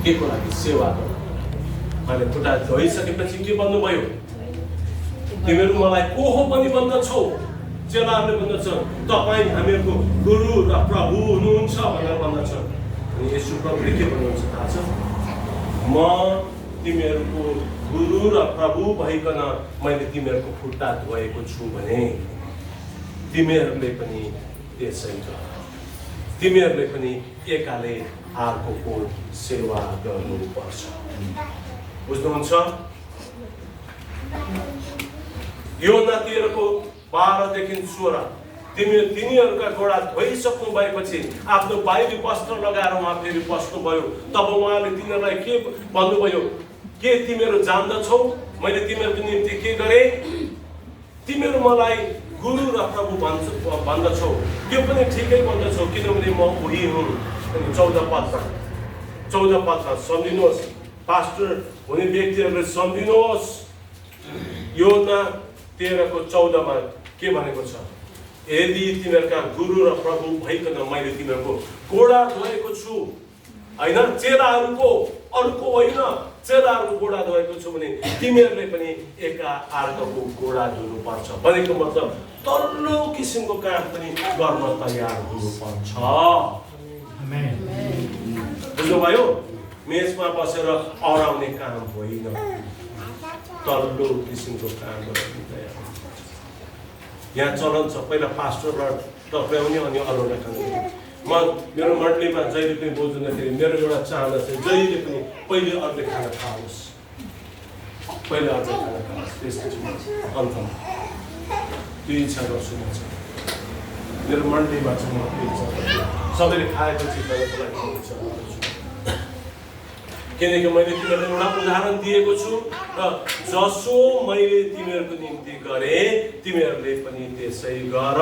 के को लागि सेवा गर्नु मैले खुट्टा धोइसकेपछि के भन्नुभयो तिमीहरू मलाई को हो पनि भन्दछौ चेलाहरूले भन्दछ तपाईँ हामीहरूको गुरु र प्रभु हुनुहुन्छ भनेर भन्दछ अनि यसो प्रभुले के भन्नुहुन्छ थाहा छ म तिमीहरूको गुरु र प्रभु भइकन मैले तिमीहरूको खुट्टा धोएको छु भने तिमीहरूले पनि त्यसै गर तिमीहरूले पनि एकाले अर्कोको सेवा गर्नुपर्छ बुझ्नुहुन्छ योना 13:12-16 तिनीहरूका घोडा धोइसक्नु भएपछि आफ्नो बाहिरी वस्त्र लगाएर उहाँ फेरि बस्नुभयो तब उहाँले तिनीहरूलाई के भन्नुभयो के तिमीहरू जान्दछौ मैले तिमीहरूको निम्ति के गरेँ तिमीहरू मलाई गुरु र प्रभु भन्दछौ त्यो पनि ठिकै भन्दछौ किनभने म उही हुँ अनि 14 पदमा सम्झिनुहोस् पास्टर हुने व्यक्तिहरूले सम्झिनुहोस् योना 13:14 के भनेको छ यदि तिमीहरूका गुरु र प्रभु भइकन मैले तिमीहरूको घोडा धोएको छु हैन चेलाहरूको अर्को होइन चेलाहरूको घोडा धोएको छु भने तिमीहरूले पनि एका अर्कोको घोडा धुनुपर्छ भनेको मतलब तल्लो किसिमको काम पनि गर्न तयार हुनुपर्छ बुझ्नुभयो मेचमा बसेर अराउने काम होइन तल्लो किसिमको काम गर्न तयार यहाँ चलन छ पहिला पास्टर र टक्राउने अनि अरूलाई खाने म मेरो मण्डलीमा जहिले पनि बोल्दाखेरि मेरो एउटा चाहना चाहिँ जहिले पनि पहिले अरूले खाना खाओस् पहिले अरूले खाना खाओस् त्यसपछि अन्तमा त्यो इच्छा गर्छु म चाहिँ मेरो मण्डलीमा चाहिँ म त्यो इच्छा गर्छु सबैले खाएपछि तपाईँको लागि इच्छा गर्छु किनकि मैले तिमीहरूलाई एउटा उदाहरण दिएको छु र जसो मैले तिमीहरूको निम्ति गरेँ तिमीहरूले पनि त्यसै गर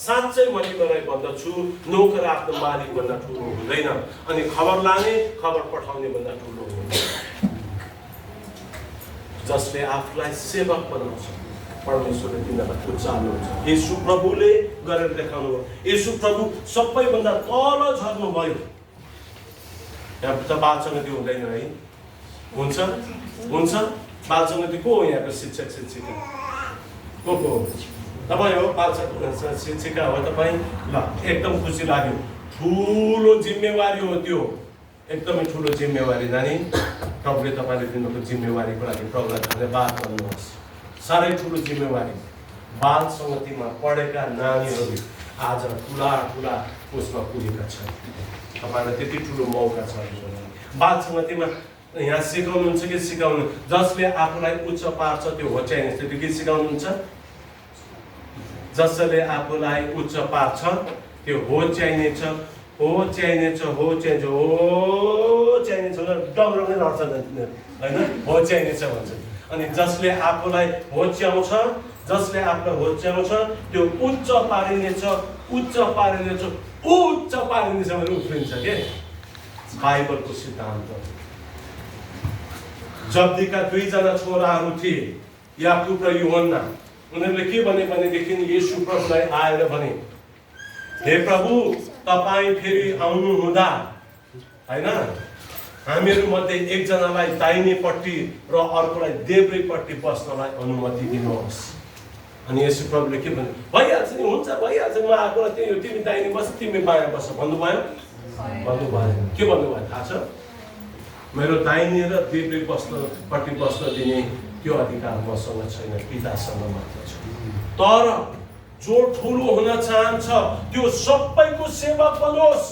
साँच्चै म तिमीहरूलाई भन्दछु नोकर आफ्नो मालिक भन्दा ठुलो हुँदैन अनि खबर लाने खबर पठाउने भन्दा ठुलो हुँदैन जसले आफूलाई सेवक बनाउँछ परमेश्वरले तिनीहरूलाई उचाल्नुहुन्छ येशू प्रभुले गरेर देखाउनु भयो येशू प्रभु सबैभन्दा तल झर्नुभयो यहाँ त बालसङ्गति हुँदैन है हुन्छ बालसङ्गति को हो यहाँको शिक्षक शिक्षिका को हो तपाईँ हो शिक्षिका हो तपाईँ ल एकदम खुसी लाग्यो ठुलो जिम्मेवारी हो त्यो एकदमै ठुलो जिम्मेवारी नानी प्रभुले तपाईँले दिनुभएको जिम्मेवारीको लागि प्रभुलाई धन्यवाद गर्नुहोस् साह्रै ठुलो जिम्मेवारी बालसङ्गतिमा पढेका नानीहरू आज ठुला उसमा पुगेका छन् तपाईँलाई त्यति ठुलो मौका छ बालसङ्गतिमा यहाँ सिकाउनुहुन्छ कि सिकाउनु जसले आफूलाई उच्च पार्छ त्यो होच्याइने त्यो के सिकाउनुहुन्छ जसले आफूलाई उच्च पार्छ त्यो होच्याइनेछ डम्राउने लड्छ होइन होच्याइनेछ भन्छ अनि जसले आफूलाई होच्याउँछ त्यो उच्च पारिनेछ भने उफ्रिन्छ के बाइबलको सिद्धान्त जब्दीका 2 जना छोराहरू थिए याकुब र यूहन्ना उनीहरूले के भनेदेखि येशू प्रभुलाई आएर भने हे प्रभु तपाईँ फेरि आउनु हुँदा हैन हामीहरू मध्ये एकजनालाई दाहिनेपट्टि र अर्कोलाई देब्रेपट्टि बस्नलाई अनुमति दिनुहोस् अनि येशू प्रभुले के भन्नु भइहाल्छ नि हुन्छ भइहाल्छ म आएको त्यही तिमी दाहिने बस तिमी बायाँ बस भन्नुभयो के भन्नुभयो थाहा छ मेरो दाहिने र देब्रे बस्नपट्टि बस्न दिने त्यो अधिकार मसँग छैन पितासँग मात्र छ तर जो ठुलो हुन चाहन्छ त्यो सबैको सेवक बनोस्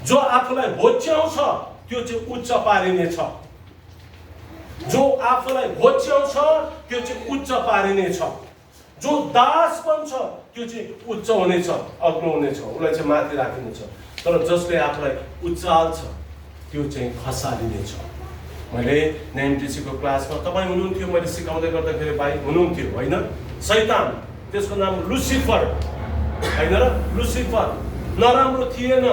जो आफूलाई होच्याउँछ त्यो चाहिँ उच्च पारिनेछ जो आफूलाई होच्याउँछ त्यो चाहिँ उच्च पारिनेछ जो दास बन्छ त्यो चाहिँ उच्च हुनेछ अग्लो हुनेछ उसलाई चाहिँ माथि राखिनेछ तर जसले आफूलाई उचाल्छ त्यो चाहिँ खसालिनेछ मैले नेमटिसीको क्लासमा तपाईँ हुनुहुन्थ्यो मैले सिकाउँदै गर्दाखेरि भाइ हुनुहुन्थ्यो होइन शैतान त्यसको नाम लुसिफर होइन र लुसिफर नराम्रो थिएन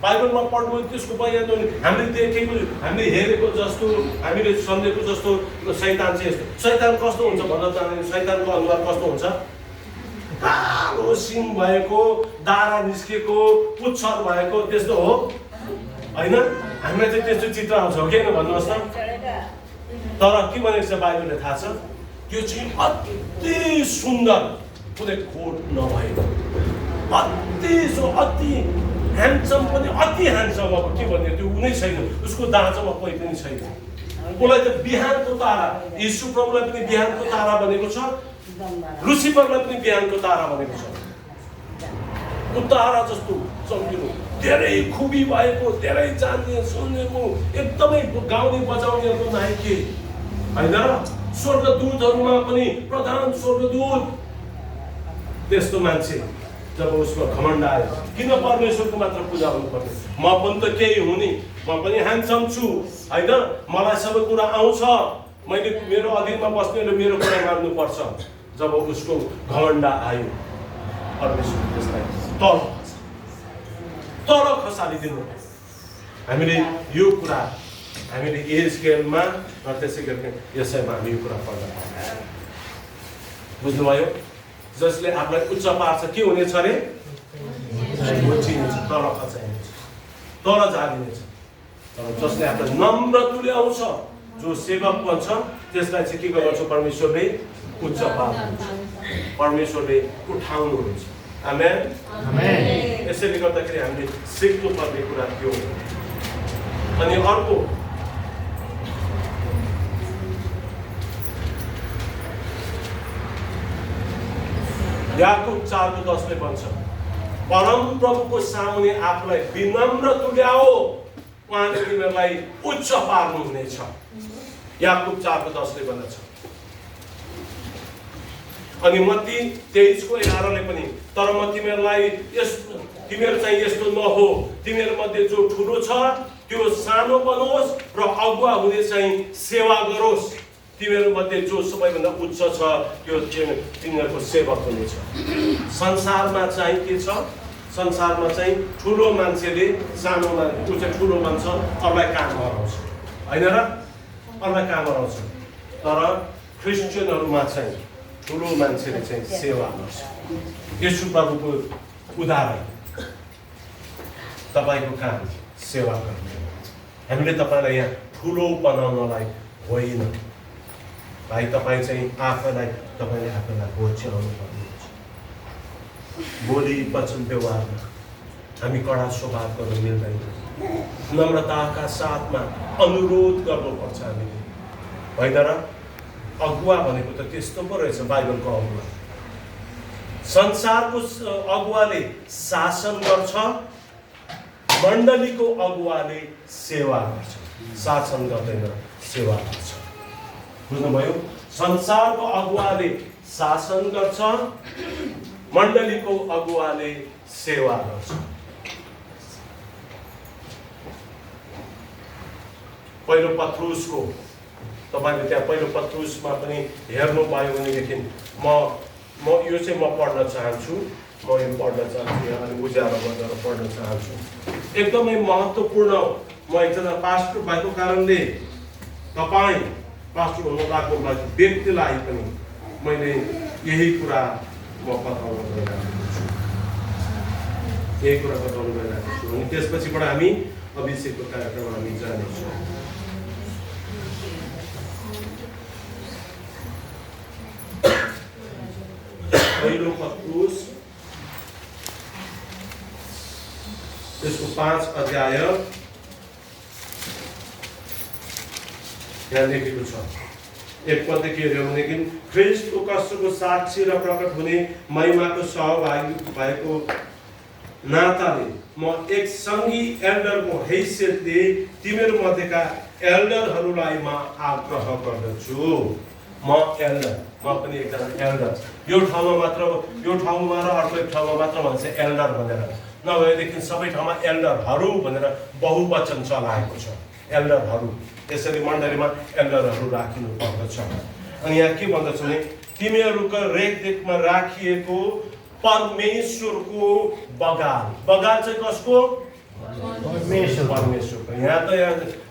बाइबलमा पढ्नु त्यसको बयान हामीले देखेको हामीले हेरेको जस्तो हामीले सम्झेको जस्तो शैतान चाहिँ यस्तो शैतान कस्तो हुन्छ भन्न चाहने शैतानको अनुहार कस्तो हुन्छ कालो सिङ भएको दारा निस्केको पुच्छर भएको त्यस्तो हो होइन? हामीलाई चाहिँ त्यस्तो चित्र आउँछ हो कि होइन भन्नुहोस् न? तर के भनेको छ बाइबलले थाहा छ? त्यो चाहिँ अति सुन्दर, कुनै खोट नभएको, अति ह्यान्डसम पनि, अति ह्यान्डसम। अब के भन्ने, त्यो कुनै छैन, उसको दाँजोमा कोही पनि छैन। उसलाई त बिहानको तारा, यीशु प्रभुलाई पनि बिहानको तारा भनेको छ, लुसिफरलाई पनि बिहानको तारा भनेको छ। ऊ तारा जस्तो चम्किनु, धेरै खुबी भएको, धेरै जान्ने सुन्नेको, एकदमै गाउने बजाउनेहरूको नायकी होइन र? स्वर्गदूतहरूमा पनि प्रधान स्वर्गदूत। त्यस्तो मान्छे जब उसको घमण्ड आयो, किन परमेश्वरको मात्र पूजा गर्नुपर्ने? म पनि त केही हुने, म पनि ह्यान्डसम छु होइन, मलाई सबै कुरा आउँछ, मैले मेरो अधीनमा बस्नेले मेरो कुरा मान्नुपर्छ। जब उसको घमण्ड आयो, परमेश्वर त्यसलाई तल खसालिदिनु। हामीले यो कुरा हामीले एजकेलमा र त्यसै गरी यसैमा हामी यो कुरा पढ्न पाउँछौँ। बुझ्नुभयो? जसले आफूलाई उच्च पार्छ के हुनेछ अरे? उच्चिनेछ, तल खसाइनेछ, तल झारिनेछ। तर जसले आफूलाई नम्र तुल्याउँछ, जो सेवक बन्छ, त्यसलाई चाहिँ के गर्नुहुन्छ? परमेश्वरले उच्च पार्नुहुन्छ, परमेश्वरले उठाउनुहुन्छ। आमेन। यसैले गर्दाखेरि हामीले सिक्नुपर्ने कुरा त्यो हो। अनि अर्को, याकुब 4:10 भन्छ, परम प्रभुको सामुने आफूलाई विनम्र तुल्याओ, उहाँले तिमीहरूलाई उच्च पार्नुहुनेछ। याकुब 4:10 भन्दछ। अनि मत्ती 23:11 पनि, तर म तिमीहरूलाई तिमीहरू चाहिँ यस्तो नहो, तिमीहरू मध्ये जो ठुलो छ त्यो सानो बनोस् र अगुवा हुने चाहिँ सेवा गरोस्। तिमीहरू मध्ये जो सबैभन्दा उच्च छ त्यो तिमीहरूको सेवक हुनेछ। संसारमा चाहिँ के छ? संसारमा चाहिँ ठुलो मान्छेले सानोमा ऊ चाहिँ ठुलो मान्छ, अरूलाई काम गराउँछ होइन र? अरूलाई काम गराउँछ। तर क्रिस्चियनहरूमा चाहिँ ठुलो मान्छेले चाहिँ सेवा गर्छ। येशू प्रभुको उदाहरण, तपाईँको काम सेवा गर्नु। हामीले तपाईँलाई यहाँ ठुलो बनाउनलाई होइन भाइ, तपाईँ चाहिँ तपाईँले आफैलाई होच्याउनु पर्नुहुन्छ। बोली वचन व्यवहारमा हामी कडा स्वभाव गर्नु मिल्दैन, नम्रताका साथमा अनुरोध गर्नुपर्छ हामीले होइन र? अगुवा भनेको त त्यस्तो पो रहेछ बाइबलको अगुवा। संसारको अगुवाले शासन गर्छ, मण्डलीको अगुवाले सेवा गर्छ, शासन गर्दैन, सेवा गर्छ। बुझ्नुभयो? संसारको अगुवाले शासन गर्छ, मण्डलीको अगुवाले सेवा गर्छ। पहिलो पत्रुसको, तपाईँले त्यहाँ पहिलो पत्रुसमा पनि हेर्नुभयो भनेदेखि म यो चाहिँ म पढ्न चाहन्छु, म यो पढ्न चाहन्छु यहाँ, अनि उज्यालो गरेर पढ्न चाहन्छु। एकदमै महत्त्वपूर्ण। म एकजना पास्टर भएको कारणले तपाईँ पास्टर हुनु भएको व्यक्तिलाई पनि मैले यही कुरा म बताउन गइरहेको छु, यही कुरा बताउन गइरहेको छु। अनि त्यसपछिबाट हामी अभिषेकको कार्यक्रममा हामी जानेछौँ। पहिलो पत्रुस त्यसको 5 अध्याय यहाँ लेखेको छ। एक पद के हेऱ्यो भनेदेखि, ख्रीष्टको कष्टको साक्षी र प्रकट हुने महिमाको सहभागी भएको नाताले म एक सङ्गी एल्डरको हैसियतले तिमीहरू मध्येका एल्डरहरूलाई म आग्रह गर्दछु। म एल्डर, म पनि एकजना एल्डर। यो ठाउँमा र अर्को एक ठाउँमा मात्र भन्छ एल्डर भनेर, नभएदेखि सबै ठाउँमा एल्डरहरू भनेर बहुवचन चलाएको छ, एल्डरहरू। त्यसरी मण्डलीमा एल्डरहरू राखिनु पर्दछ। अनि यहाँ के भन्दछ भने, तिमीहरूको रेखदेखमा राखिएको परमेश्वरको बगाल। बगाल चाहिँ कसको? परमेश्वरको। यहाँ त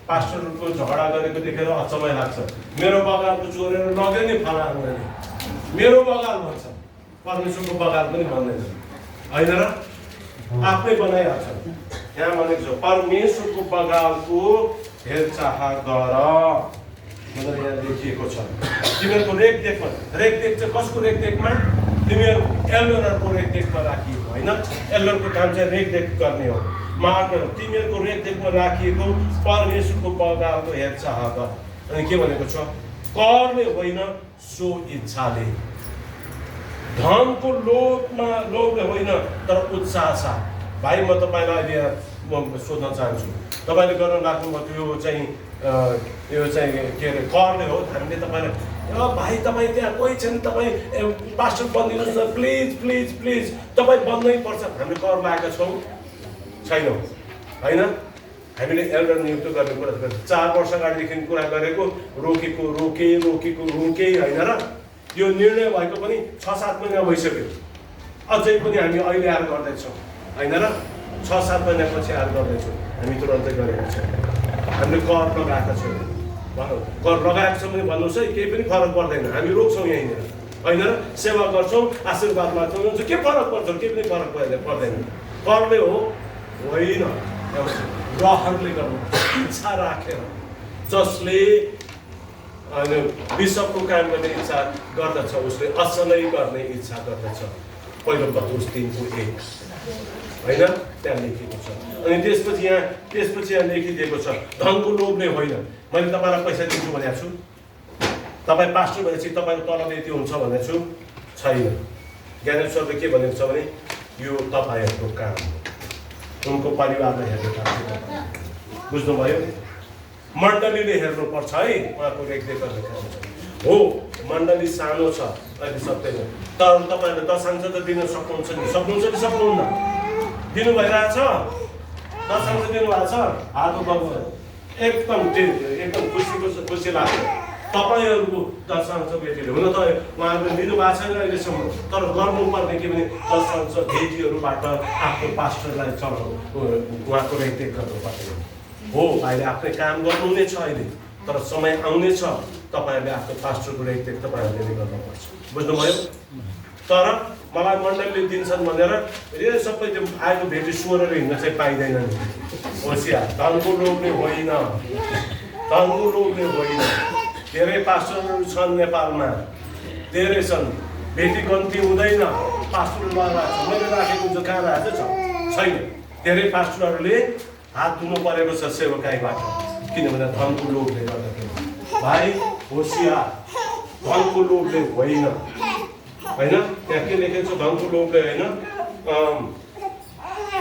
पास्टरहरूको झगडा गरेको देखेर अचम्मै लाग्छ। मेरो बगालको चोरेर लग्यो नि फलानुले, मेरो बगाल भन्छ, परमेश्वरको बगाल पनि भन्दैन होइन र? आफ्नै बनाइहाल्छ। यहाँ भनेको छ परमेश्वरको बगालको हेरचाह गर भनेर यहाँ लेखिएको छ। तिमीहरूको रेखदेखमा, रेखदेख चाहिँ कसको रेखदेखमा? तिमीहरू एल्डरहरूको रेखदेखमा राखिएको होइन। एल्डरको काम चाहिँ रेखदेख गर्ने हो। तिमीहरूको रेखदेखमा राखिएको परमेश्वरको बगालको हेरचाह गर। अनि के भनेको छ? करले होइन सो इच्छाले, धनको लोभले होइन तर उत्साह साथ। भाइ म तपाईँलाई अहिले म सोध्न चाहन्छु, तपाईँले गर्न लाग्नुभएको यो चाहिँ के अरे करले हो। हामीले तपाईँलाई भाइ तपाईँ त्यहाँ कोही छैन, तपाईँ पास्टर बनिदिनुहोस् न प्लिज प्लिज प्लिज, तपाईँ बन्नै पर्छ। हामीले कर लगाएका छौँ छैनौँ होइन। हामीले एल्डर नियुक्त गर्ने कुरा 4 वर्ष अगाडिदेखि कुरा गरेको, रोके होइन र यो निर्णय भएको पनि 6-7 महिना भइसक्यो। अझै पनि हामी अहिले आएर गर्दैछौँ होइन र 6-7 महिनापछि आएर गर्दैछौँ। हामी तुरन्तै गरेका छौँ। हामीले कर लगाएका छैनौँ। कर लगाएको छ भने भन्नुहोस् है, केही पनि फरक पर्दैन। हामी रोक्छौँ यहीँनिर होइन र सेवा गर्छौँ, आशीर्वाद माग्छौँ। के फरक पर्छ? केही पनि फरक पर्दैन। करले हो होइन, रहरले गर्नु, इच्छा राखेर, जसले बिसपको काम गर्ने इच्छा गर्दछ उसले असलै गर्ने इच्छा गर्दछ। पहिलो पत्रुस 3:1 होइन, त्यहाँ लेखिएको छ। अनि त्यसपछि यहाँ लेखिदिएको छ धनको लोभले होइन। मैले तपाईँलाई पैसा दिन्छु भनेको छु, तपाईँ पास्टर भनेपछि तपाईँको तलब यति हुन्छ भनेको छु छैन। ज्ञानेश्वरले के भनेको छ भने यो तपाईँहरूको काम हो, उनको परिवारलाई हेर्नु पर्छ। बुझ्नुभयो? मण्डलीले हेर्नुपर्छ है, उहाँको रेखदेख गर्ने काम छ। हो मण्डली सानो छ अहिले सक्दैन, तर तपाईँहरूले दशांश त दिन सक्नुहुन्छ नि? सक्नुहुन्छ कि सक्नुहुन्न? दिनु भइरहेछ? दशांश दिनुभएको छ? हात उठाउनु। एकदम खुसी लाग्छ। तपाईँहरूको दशांश भेटीले हुन त उहाँहरूले लिनुभएको छैन अहिलेसम्म, तर गर्नुपर्ने के भने दशांश भेटीहरूबाट आफ्नो पास्टरलाई उहाँको रेखदेख गर्नुपर्छ। हो अहिले आफ्नै काम गर्नुहुनेछ अहिले, तर समय आउनेछ तपाईँहरूले आफ्नो पास्टरको रेखदेख तपाईँहरूले नै गर्नुपर्छ। बुझ्नुभयो? तर मलाई मण्डलीले दिन्छन् भनेर यो सबै त्यो आएको भेटी स्वरेर हिँड्न चाहिँ पाइँदैन नि। होसियार, धनको लोभले होइन, धनको लोभले होइन। धेरै पास्टरहरू छन् नेपालमा, धेरै छन्, भेटी गन्ती हुँदैन, पास्टरहरू लगाएको छ। मैले राखेको हुन्छ कहाँ राखेको छ? छैन। धेरै पास्टरहरूले हात धुनु परेको छ सेवकाईबाट, किनभने धनको लोभले गर्दाखेरि। भाइ होसियार, धनको लोभले होइन होइन। त्यहाँ के लेखेको छ? धनको लोभले होइन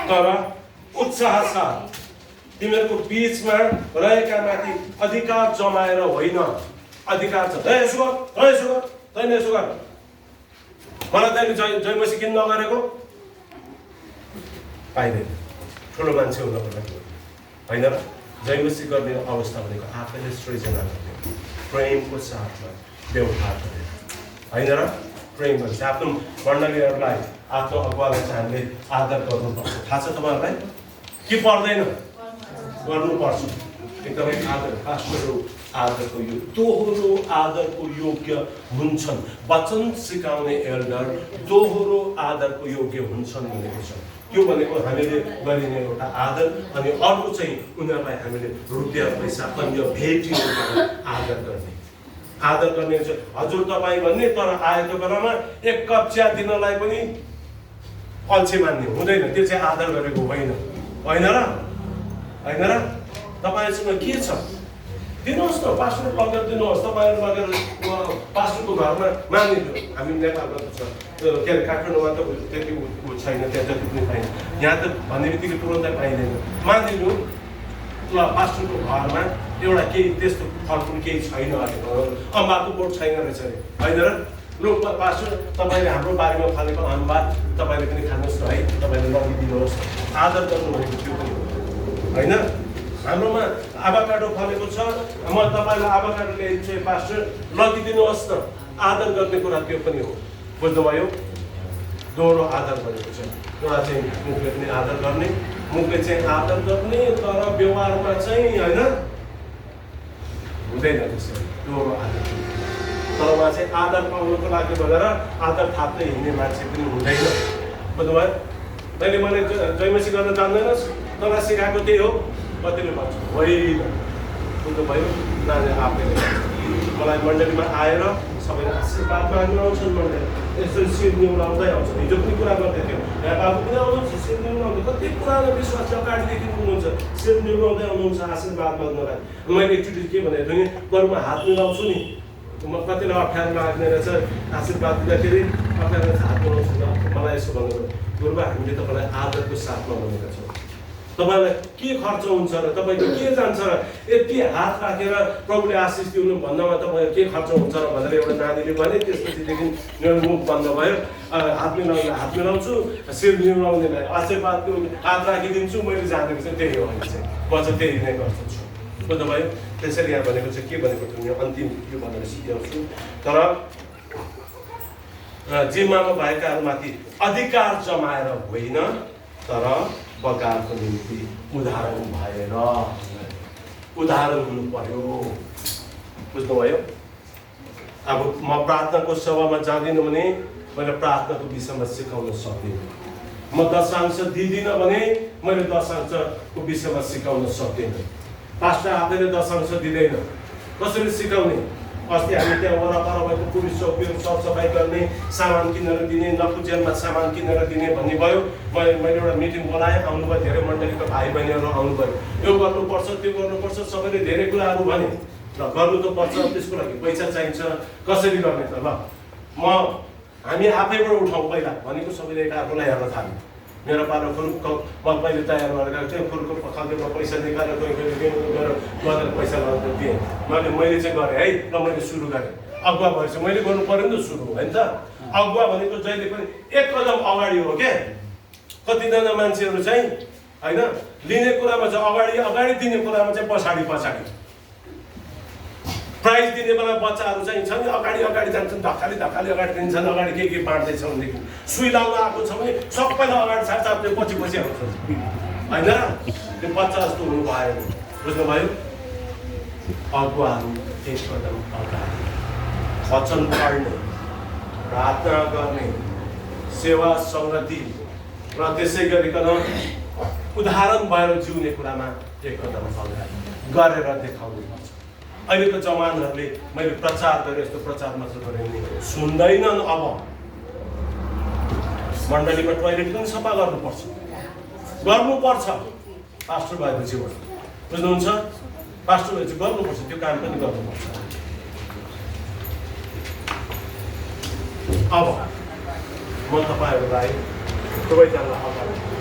तर उत्साह साथ तिमीहरूको बिचमा रहेका माथि अधिकार जमाएर होइन। अधिकार छ, यसो गर। मलाई तैँले जयमसी किन नगरेको? पाइँदैन। ठुलो मान्छे हुनको लागि होइन र। जयमसी गर्ने अवस्था भनेको आफैले सृजना गर्ने, प्रेमको साथमा व्यवहार गर्ने होइन र। प्रेम भन्छ आफ्नो मण्डलीहरूलाई, आफ्नो अगुवालाई चाहिँ हामीले आदर गर्नुपर्छ। थाहा छ तपाईँहरूलाई कि पर्दैन? गर्नुपर्छ। एकदमै आदर, पास्टरहरू आदरको यो दोहोरो आदरको योग्य हुन्छन्। वचन सिकाउने एल्डर दोहोरो आदरको योग्य हुन्छन् भनेको छ। त्यो भनेको हामीले गरिने एउटा आदर, अनि अर्को चाहिँ उनीहरूलाई हामीले रुपियाँ पैसा अन्य भेटीहरू आदर गर्ने। आदर गर्ने चाहिँ हजुर तपाईँ भन्ने, तर आएको बेलामा 1 कप चिया दिनलाई पनि अल्छी मान्ने हुँदैन। त्यो चाहिँ आदर गरेको होइन र होइन र। तपाईँसँग के छ दिनुहोस् न, पास्टरको लगेर दिनुहोस्। तपाईँहरू लगेर पास्टरको घरमा मानिदिनु। हामी नेपालमा त छ के अरे काठमाडौँमा त त्यति छैन, त्यहाँ जति पनि पाइन्छ। यहाँ त भन्ने बित्तिकै तुरन्तै पाइँदैन। मानिदिनु ल पास्टरको घरमा एउटा केही त्यस्तो फलफुल केही छैन, अम्बाको बोट छैन रहेछ अरे होइन र। लु पास्टर तपाईँले हाम्रो बारीमा फलेको अम्बा तपाईँले पनि खानुहोस् न है, तपाईँले लगिदिनुहोस्। आदर गर्नुभएको त्यो पनि होइन। हाम्रोमा आभाकाडो फलेको छ, म तपाईँलाई आभाकाडो ल्याइदिन्छु पास्टर, लगिदिनुहोस् न। आदर गर्ने कुरा त्यो पनि हो। बुझ्नुभयो? दोहोरो आदर गरेको छ। एउटा चाहिँ मुखले पनि आदर गर्ने, मुखले चाहिँ आदर गर्ने, तर व्यवहारमा चाहिँ होइन हुँदैन त्यसरी दोहोरो आदर। तर उहाँ चाहिँ आदर पाउनको लागि भनेर आदर थाप्दै हिँड्ने मान्छे पनि हुँदैन। बुझ्नुभयो? मैले जयमसी गर्न जान्दैनस् तँलाई सिकाएको त्यही हो कतिले भन्छ होइन बुझ्नु भयो नानी आफैले मलाई मण्डलीमा आएर सबैले आशीर्वाद माग्नु आउँछन् मण्डली यसरी शिर निहुराउँदै आउँछ हिजो पनि कुरा गर्दै थियो यहाँ बाबु पनि आउनुहुन्छ शिर निहुराउँदै कति पुरानो विश्वास अगाडिदेखि हुनुहुन्छ शिर निहुराउँदै आउनुहुन्छ आशीर्वाद माग्नलाई मैले एकचोटि के भनेको थिएँ बरुमा हात मिलाउँछु नि म कतिलाई अप्ठ्यारो लाग्ने रहेछ आशीर्वाद दिँदाखेरि अप्ठ्यारो हात मिलाउँछु न मलाई यसो भन्नुभयो गुरुबा हामीले तपाईँलाई आदरको साथमा भनेका छौँ तपाईँलाई के खर्च हुन्छ र तपाईँको के जान्छ र यति हात राखेर प्रभुले आशिष दिनु भन्दामा तपाईँको के खर्च हुन्छ र भनेर एउटा नानीले भने त्यसपछिदेखि मेरो मुख बन्द भयो हात मिलाउँछु शिर मिलाउनेलाई आशीर्वाद हात राखिदिन्छु मैले जानेको चाहिँ त्यही हो भने चाहिँ म चाहिँ त्यही नै गर्छु बुझ्नु भयो त्यसरी यहाँ भनेको चाहिँ के भनेको थियो अन्तिम यो भनेर सिकाउँछु तर जिम्मामा भएकाहरूमाथि अधिकार जमाएर होइन तर बगारको निम्ति उदाहरण भएर उदाहरण हुनु पर्यो बुझ्नुभयो अब म प्रार्थनाको सभामा जाँदिनँ भने मैले प्रार्थनाको विषयमा सिकाउन सक्दिनँ म दशांश दिँदिनँ भने मैले दशांशको विषयमा सिकाउन सक्दिनँ पास्टर आफैले दशांश दिँदैन कसरी सिकाउने अस्ति हामी त्यहाँ वरपर भएको पुलिस चौकीहरू सरसफाइ गर्ने सामान किनेर दिने नकुजेलमा सामान किनेर दिने भन्ने भयो मैले एउटा मिटिङ बोलाएँ आउनुभयो धेरै मण्डलीको भाइ बहिनीहरू आउनुभयो यो गर्नुपर्छ त्यो गर्नुपर्छ सबैले धेरै कुराहरू भने र गर्नु त पर्छ त्यसको लागि पैसा चाहिन्छ कसरी गर्ने त ल हामी आफैबाट उठाउँ पहिला भनेको सबैले एकाअर्कालाई हेर्न थाल्यो मेरो पालो खुर्को म पहिले तयार गरेर गएको थिएँ खुर्को पखाल्दैमा पैसा निकालेर गएर पैसा लगाएर दिएँ मैले चाहिँ गरेँ है र मैले सुरु गरेँ अगुवा भएपछि मैले गर्नु पऱ्यो नि त सुरु होइन त अगुवा भनेको जहिले पनि एक कदम अगाडि हो क्या कतिजना मान्छेहरू चाहिँ होइन लिने कुरामा चाहिँ अगाडि दिने कुरामा चाहिँ पछाडि प्राइज दिने बेला बच्चाहरू चाहिँ छ नि अगाडि जान्छन् धक्काली अगाडि दिन्छन् अगाडि के बाँड्दैछ भनेदेखि सुई लाउन आएको छ भने सबैलाई अगाडि साथसाथै पछि आउँछ होइन त्यो बच्चा जस्तो हुनु भएन बुझ्नुभयो अगुवाहरू एक कदम अगाडि वचन पढ्ने प्रार्थना गर्ने सेवा संगति र त्यसै गरिकन उदाहरण भएर जिउने कुरामा एक कदम अगाडि गरेर देखाउनु पर्छ अहिलेको जवानहरूले मैले प्रचार गरेँ यस्तो प्रचार मात्र गरेँ नि सुन्दैनन् अब मण्डलीमा टोयलेट पनि सफा गर्नुपर्छ पास्टर भएपछि बुझ्नुहुन्छ पास्टर भएपछि गर्नुपर्छ त्यो काम पनि गर्नुपर्छ अब म तपाईँहरूलाई सबैजनालाई अगाडि